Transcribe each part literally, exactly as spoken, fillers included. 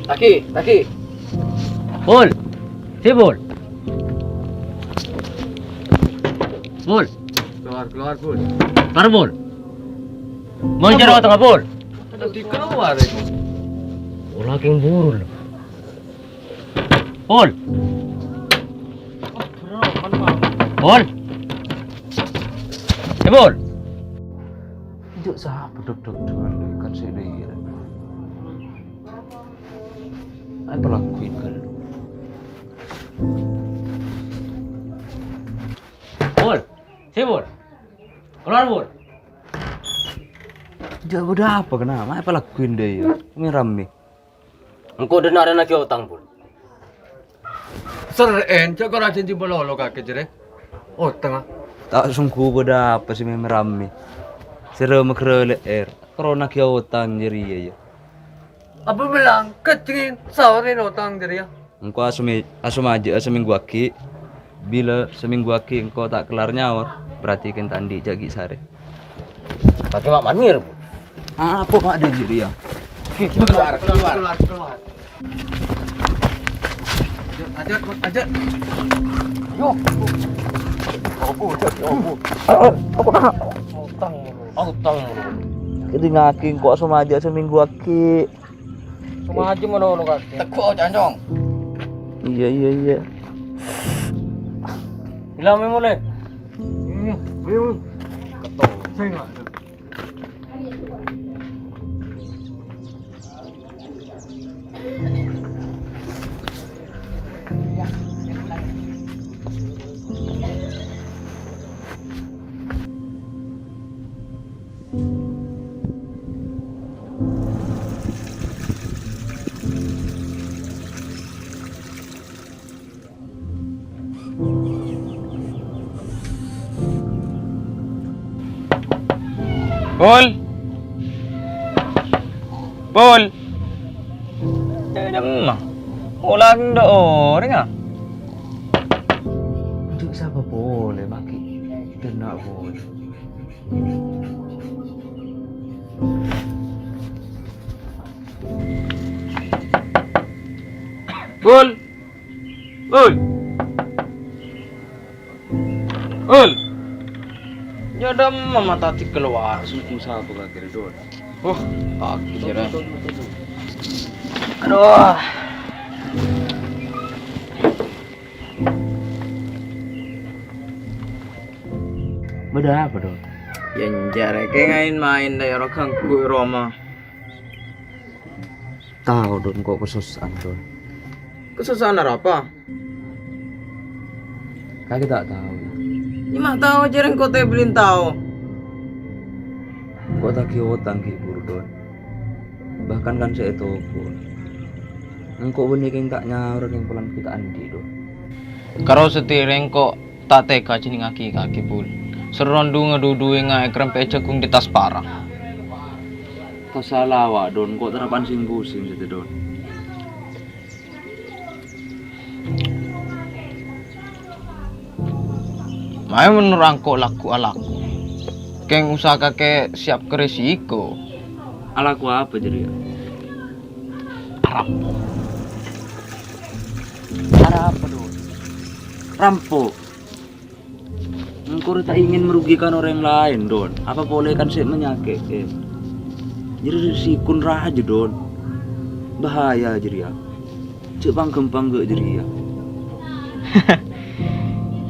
Lagi, lagi. Bul. Si Bul. Bul. Keluar, keluar, Bul. Keluar, Bul. Bul, jero tengah, Bul. Tadi keluar itu. Ora keng buru lho. Bul. Bul. Eh, Bul. Itu siapa dok-dok dengan kan saya deh. Ayo pelakuin kan. Bul, si Bul. Keluar, Bul. Jawab udah apa kenapa? Ayo pelakuin deh ya. Ini rame. Engko' dena arena nagih otang, Bul. Serrèn, jhâ' kora janji malolo kakè jârèya. Otangnga. Ta' songghu bâdâ apa sè mè-, rame. Sè rè-maghârâ lè'èr, karo nagih otang jârèya, yâ. Apa melangket jârèya, saorèn otang jârèya? Engko' asome-, asomajâ'â samènggu aghi'. Bilâ samènggu aghi' engko' ta' kellar nyaor, berarti kèng ta' andi' jâ' ghi' sarè. Pakai mak manir, Bu. Ah, apa mak dia jadi ya? Keluar, keluar, keluar. Ajak, ajak. Yo. Apa, ajak, apa? Utang, utang. Kita ngaking kok sama aja seminggu aki. Sama aja mana lo kaki. Teguk, Cancong. Iya, iya, iya. Bilang mulai. Hmm, ayo. Ketok. Saya nggak. Pol. Pol. Ca'na emma. Olang dâ' orèng, ah. Untuk sapa polè, Maki? Kena polè. Pol. Ul. Ul. Jâ' dâ' emma mata ti keluar. Sungguh sapa kakè, Don? Oh, pagi jârèya. Aduh. Bâdâ apa, Don? Yâ, enjâ' rè, kè maèn-maèn dâ' iyâ ro ganggu è roma. Tao, Don, ko' kasossa'an, Don. Kasossa'an arapa? Kakè ta' tao, yâ. Yâ, ma' tao jârèya engko' tèbellin tao. Ko' taghi otang ghi' buru, Don. Bahkan kan sè ètobur. Engko' bânnè kèng ta' nyaor kèng polana ghi' ta' andi', Don. Karo satèya engko' ta' tega jhâ' nèngaghi kakè, Bul. Serron du-ngadudhuwènga èkarèmpè jhâghung di tas para. Tasalawa, Don, ko' tarapan sing-pusing satèya, Don. Mayu menurut engko' laku alaku. Kèng usaha kakè siap ka resiko. Alaku apa jârèya? Arapa? Arapa, Don? Rampok. Engko' rè ta' ingèn merugikan orèng laèn, Don. Apa polè kan sè manyakè'è. Jârèya rèsikona rajâ, Don. Bahaya jârèya. Jhâ' pang-ghâmpang ghâ' jârèya.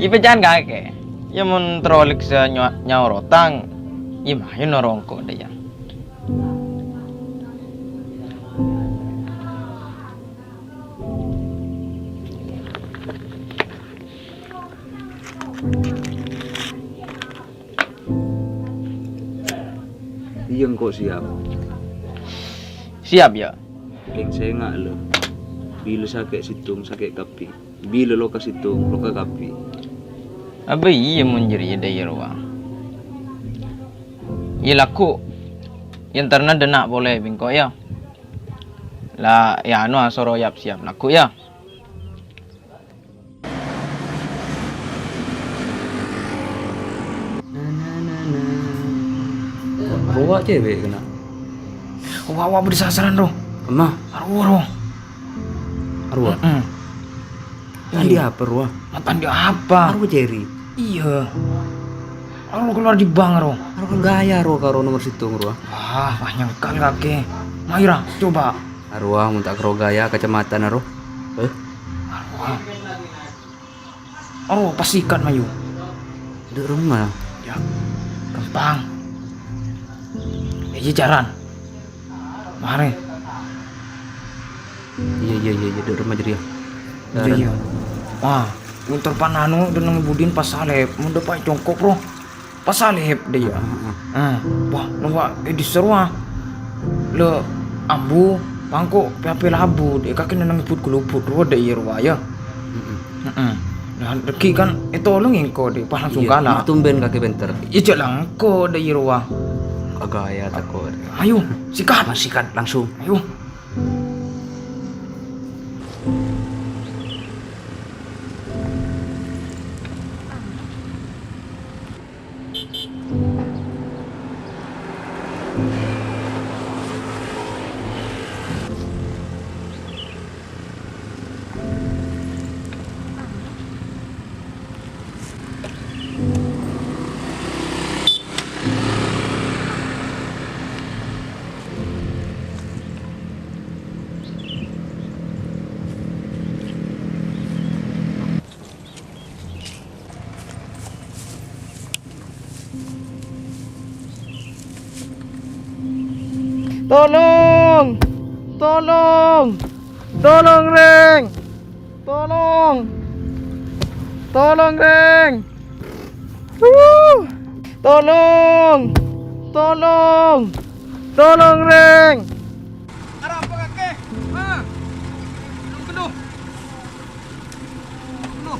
Yâ pèca'an kakè. Yâ mon terro lèksa nyawa-, nyaor otang, yâ mayu noro' engko' dâ' iyâ. Iyâ, engko' siap. Siap, yâ. Kèng sènga' lho. Bilâ sakè' sèttong, sakè' kabbhi. Bilâ loka sèttong, loka kabbhi. Abâ iyâ mon jârèya dâ' iyâ rowa. Iyâ lagghu'. Yâ entarna dâ' enna' polè bi' engko', yâ. La, yâ anu, asoro yap-siyap lagghu', yâ. Rowa cewek kena. Wa, wa, budi sasaran, ro. Emma. Arowa, ro. Arowa. Heeh. Tandhi apa, Rowa? Ma' tandhi apa? Arowa Jerry. Iyâ. Arowa kalowar è bank, Ro. Arowa kan gaya, Ro, karo nomer sèttong, Rowa. Wah, wah, nyangkal kakè. Mayu, Ra, coba. Arowa, mon ta' karo gaya, kacamatan, Ro. Eh? Arowa. Arowa, pas sikat, mayu. Dâ' remma. Yâ, ghâmpang. Iyâ, jhârân. Marè. Iyâ, iyâ, iyâ, iyâ, dâ' remma jârèya. Iyâ, iyâ. Wah, motor pan anu, dâ' neng budina pas salèp, mon dâpa' congkok, Bro. Pas salèp dâ' iyâ. Heeh, heeh. Ah, wah, lowa, eh, dissa' rowa. Lè, ambu, pangko, pè-apè labu, dâ' kakè neng but-galubut rowa dâ' iyâ rowa, yâ. Heeh. Heeh. Nah, dâgghi' kan ètolong engko', dâ', pas langsung iyâ, kala. Ma' tumbèn kakè pènter. Iyâ, jhâ' langko dâ' iyâ rowa. Kagaya tako'. Ayo, sikat. Ma' sikat langsung. Ayo. Tolong! Tolong! Tolong, rèng! Tolong! Tolong, rèng! Wuh! Tolong! Tolong! Tolong, rèng! Arapa kakè? Ha? Aduh, aduh. Aduh.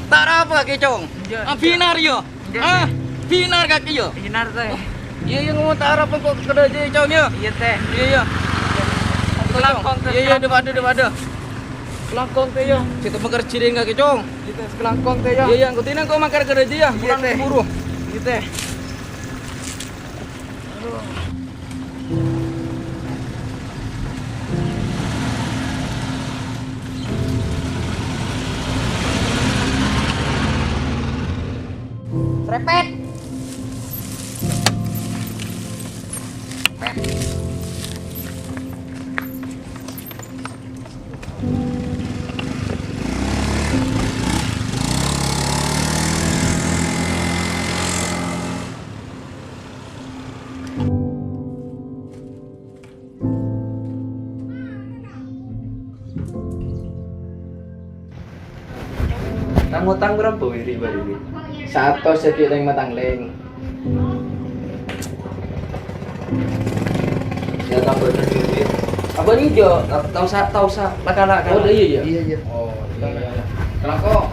Ta' arapa kakè, Cong? Enjâ', ah, enjâ'. Binar, yâ? Enjâ', ah, enjâ'. Binar kakè, yâ? Binar, Tè. Iyâ, iyâ, ngomong ta' arapa engko' kerja, Cong, yâ? Iyâ, Tè. Iyâ, iyâ. Sakalangkong, Tè. Iyâ, iyâ, dâpa', dâpa'. Sakalangkong, Tè, yâ. Sè tèmma kerja rèng kakè, Cong. Iyâ, Tè, sakalangkong, Tè, yâ. Iyâ, iyâ, engko' dinah engko' mangkèr kerja, yâ. Iyâ, Tè. Buru. Iyâ, Tè. Serepet. Serepet. Tang-otang bârâmpa, Wi, ri bâri', Wi? Satos, yâ, Ki, lèng matang lèng. Yâ, tambâna, Wi. Apa nèko? Ta', ta' osa, ta' osa. Laka-laka. Oh, iyâ, iyâ. Iyâ, iyâ. Oh, iyâ, iyâ. Kalangkong.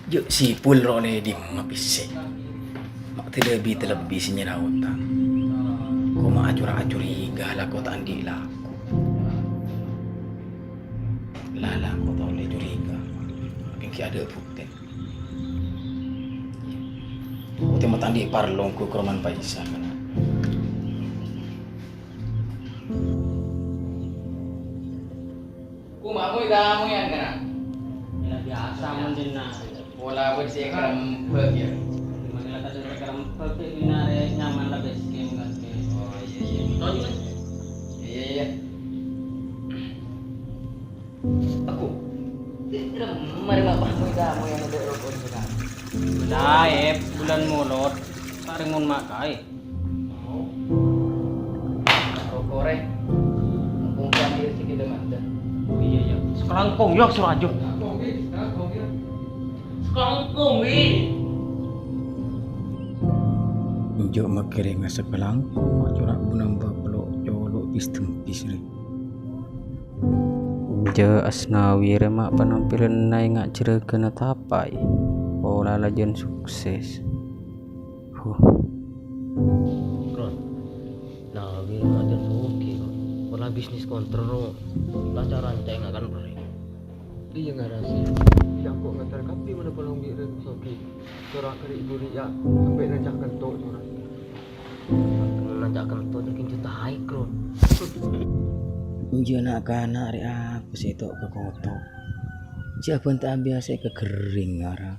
Jhâ' sè pol rowa lè dimma pèssè. Ma' talebbi-talebbi sè nyèra otang. Ko' ma' acora-curiga la ko' ta' andi' lako. Lala ko' ta' ollè curiga. Èngghi adâ' bhuktèna. Ko' ta' ma' ta' andi' parlo ko' ka romana Faisal, kana. Ku mamoy kamoyan, kana? Ya, biasa, mon dinna'. Pola bâdâ sè karembhâk, yâ? Dimana kata sè karembhâk, sè dinna' rè nyaman la base camp, kan, ya? Oh, iyâ, iyâ. Tau, kan? Iyâ, iyâ. Aku. Rem-, mari, Mak, mamoy kamoyan, adâ' rokok, kana? Laèp, bulân Molod, ta' rèng mon ma' kaè. Rokok, rè. Mumpung kami rezeki udah mantep. Oh, iyâ, iyâ. Sakalangkong, yâ, soro ajâ. Sakalangkong, Wi. Enjâ' makèrèngnga sakalangkong, ma' cora' bunamba polo' colo' bis-dembis, rè. Enjâ' Asnawi rè ma' panampilanna enga' jârâgâna tapa'i. Pola lajân sukses. Huh. Ron, Nawi rè ma' jhâ' soghi, Ron. Pola bisnis konter, Ron. Lancar-lancar enga' kan, Ron. Iyâ, ngarasè. Iyâ, engko' ngater kabbhi manabi polong bi' rèng soghi. Cora' kari' buri, yâ. Sampè' nanca' kento', cora'. Nanca' kento' jâ' kèng juta aè, Ron. Enjâ' na'-kana' rè apa sè to' ka koto? Jhâ' bânta abiyasa èkaghâring, ara.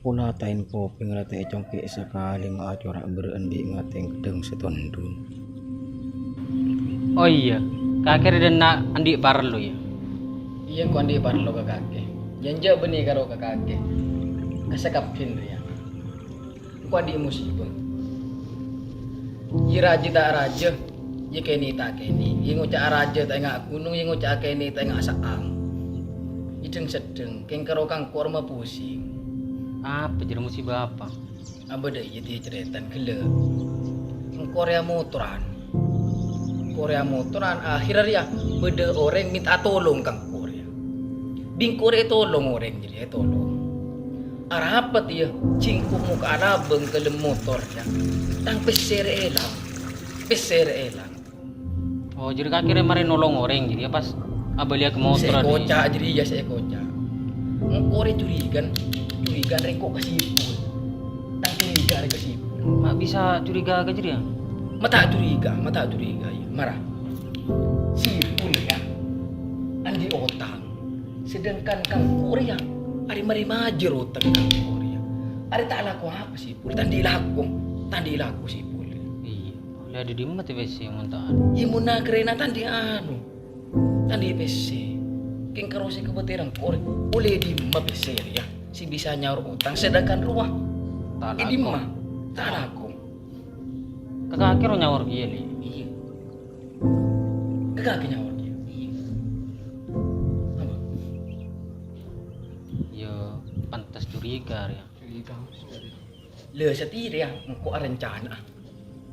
Pola ta' èn kopèng la ta' ècongkè' sakalè ma' acora' bârâ'ân bi' ngatèng ghâddhâng sè tondhun. Oh iyâ, kakè rè dânna' andi' parlo, yâ? Iyâ, engko' andi' parlo ka kakè. Jhânjhâ' bânnè karo ka kakè. Ka sakabbhiyân rèya. Engko' andi' musibah. Yâ rajâ ta' rajâ, yâ kènè' ta' kènè', yâ ngoca' rajâ ta' enga' ghunong, yâ ngoca' kènè' ta' enga' sa'ang. Yâ dhâng-seddhâng, kèng karo ka engko' rèya ma' pusing. Apa jârèya, musibah apa? Abâdâ iyâ dhiyâ carètana ghellâ'. Engko' rèya motoran. Engko' rèya motoran, akhèrra rèya bâdâ orèng mènta tolong ka engko' rèya. Bi' engko' rèya ètolong orèng jârèya, ètolong. Arapa tèya, jhâ' engko' mokka' alabâng ka dâlem motor, yâ. Tang pèssè rè èlang. Pèssè rè èlang. Oh, jârèya kakè rè marè nolong orèng, jârèya pas abâliyâ ka motor. Sè èkoca' jârèya, sè èkoca'. Engko' rè curiga, curiga rè engko' ka Sipul. Tang curiga rè ka Sipul. Ma' bisa curiga ka jârèya? Ma' ta' curiga, ma' ta' curiga, yâ. Mara. Sipul, yâ. Andi' otang. Sedangkan ka engko' rèya, arè marè majâr otang ka engko' rèya. Arè ta' alako apa Sipul, ta' andi' lako, ta' andi' lako Sipul. Iyâ, la dâ' dimma tè pèssè mon ta' anu? Iyâ, mon nakarèna ta' andi' anu, ta' andi' pèssè. Kèng karo sè kabâtèran engko' rè, ollè dimma pèssè rèya sè bisa nyaor otang, sedangkan rowa ta' alako. È dimma? Ta' alako. Ka kakè ro nyaor kèya, Lè'. Iyâ. Ka kakè nyaor kèya. Iyâ. Apa? Yâ, pantes curiga, rèya. Curiga. La, satèya rèya engko' arencana.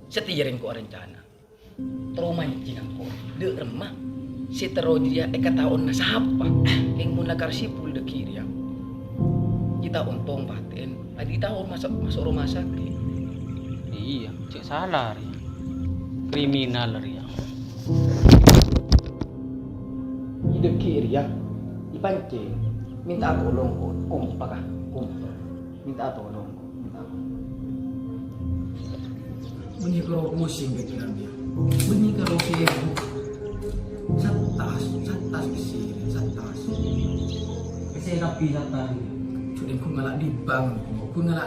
Satèya rèya engko' arencana. Terro mancèng engko'. Dâ' remma. Sè terro jârèya èkatao'na sapa? Kèng mon la karo Sipul dâgghi' rèya. Kita ontong patè'èn. Adi taon maso', maso' rumah sakit. Iyâ, cè' sala rèya. Kriminal rèya. È dâgghi' rèya, èpancèng. Mènta tolong, ko-, kompak, ah, kompak. Mènta tolong, ko-, mènta tolong. Bânnè karo pusing pikiran dia. Bânnè karo sibuk. Sattas, sattas bessè, sattas. Bessè kabbhi sattas. Jhâ' engko' ngala' è bâng, engko' ngala'.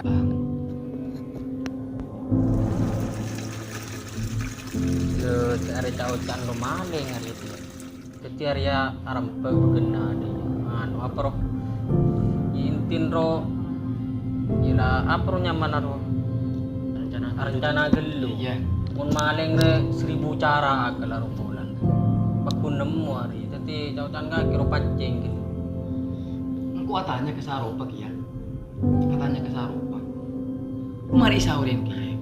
Yâ, cè' arè ca'-oca'an lo malèng arè itu. Dhâddhi arèya arembhâk bâgâna dhi. Anu, apa, ro? Intin, ro, ila, apa, ro, nyamana, ro? Rencana. Rencana ghâllu. Iyâ. Mon malèng rè seribu cara akalla, ro, bulan. Paggun nemmo arè. Dhâddhi ca'-oca'an kakè, ro, pancèng ghâllu. Engko' atanya ka saropa kèya. Atanya ka saropa. Marè saorèn kèya.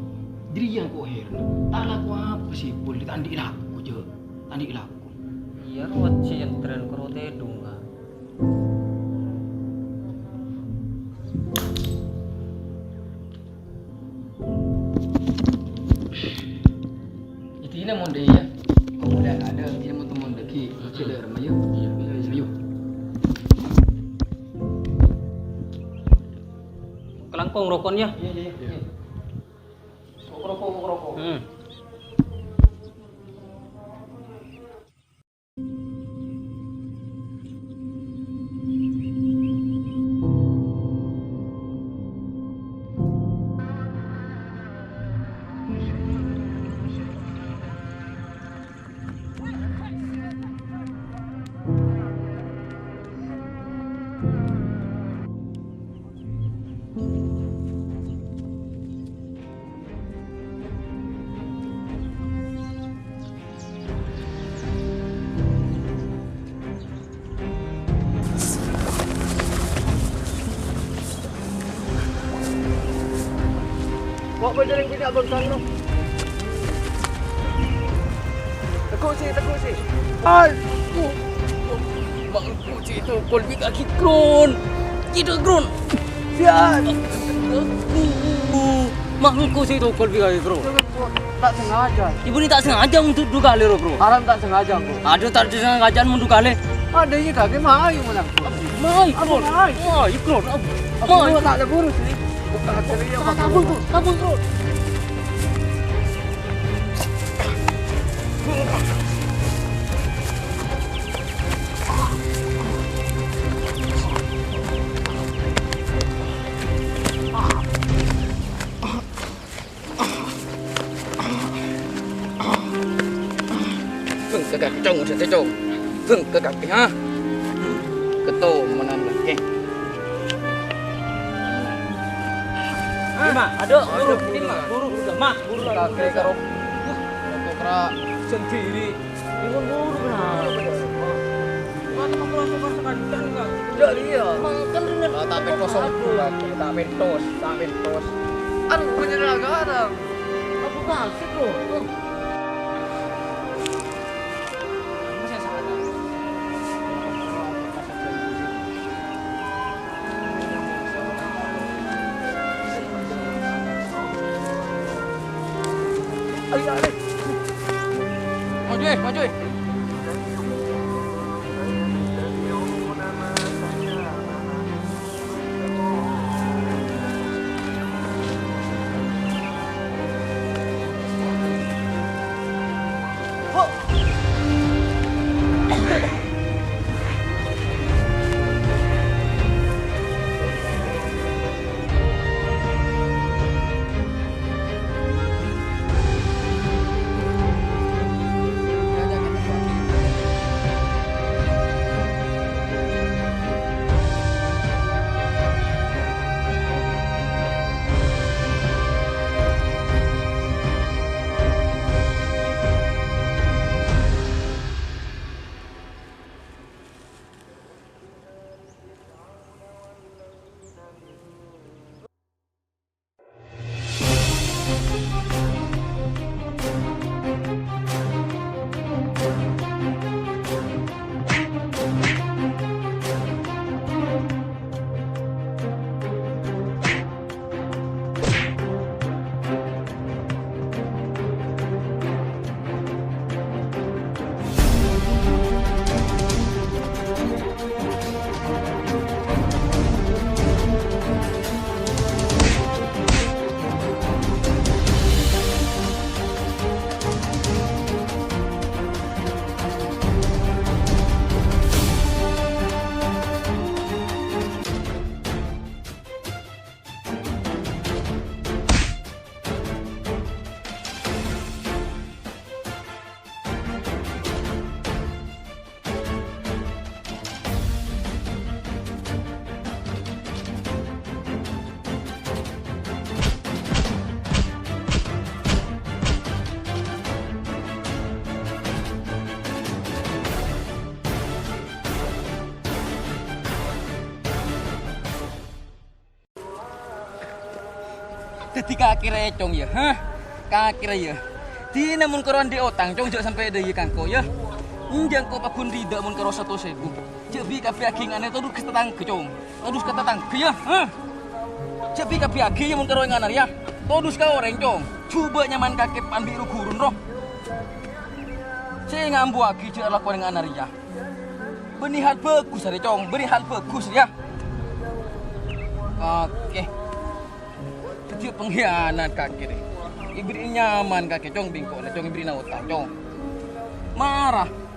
Jârèya engko' hèran. Ta' alako apa sè polè, ta' andi' lako, jhâ'. Ta' andi' lako. Iyâ, ro, sè ènterran karo tèdung, Ka'. Iyâ, dina mon dâ' iyâ. Kok mulai ada, dina mon temon dâgghi'. Oke, dâ' remma, yâ. Iyâ, iyâ, iyâ. Ayo. Kalangkong rokon, yâ. Iyâ, iyâ, iyâ. Kok rokok, kok rokok. Hmm. Kok bâjâreng bidhâ bângkang, no? Teguk sih, teguk sih. Ai! Mangku cè' tokol bi' kakè, Kron. Cè' Kron. Sian. Mangku cè' tokol bi' kakè, Kron. Tak sengaja. Ibu ni tak sengaja untuk dua kali, Bro. Haram tak sengaja, Bro. Aduh, tak sengaja untuk dua kali. Ada ini kakek, mai menang. Mai, Kron. Mai, Kron. Mai. Aku tak ada buru sih. Bukan ceria, Bro. Kabur, Bro. Kabur, Bro. Kakè, Cong, sè, Cong. Bengkak kakè, ha? Ketomonan kakè. Ma, adhu, buru, buru, buru, ma, buru, kakè karo. Karo sendiri. Buru, buru, kenapa? Mata mau keluar, keluar, keluar, keluar. Ya, iya. Makan dengan. Lah, tak petos, aku. Tak petos, tak petos. Aduh, menyerah garang. Aku kasih, loh. Ayo, ayo. Maju, eh, maju, eh. Dhâddhi kakèrè, Cong, yâ, ha? Kakèrè, yâ. Dinah mon karo andi' otang, Cong, jhâ' sampè' dhâiyâ ka engko', yâ. Enjâ' engko' pagghun ridâ mon karo satos èbu. Jhâ' bi' kabbhi aghi ngana' todus ka tatangghâ, Cong. Todus ka tatangghâ, yâ, ha? Jhâ' bi' kabbhi aghi, yâ, mon karo ngana' rèya. Todus ka orèng, Cong. Jhubâ' nyamana kakè pan bi' ru-ghurun, ro. Sè ngambuwâghi jhâ' lakona ngana' rèya. Bânnè hal bhâghus arè, Cong. Bânnè hal bhâghus rèya. Oke. Dhâddhi pengkhianat kakè rè. Èberri' nyamana kakè, Cong, bi' engko' la, Cong, èberri'na otang, Cong. Mara.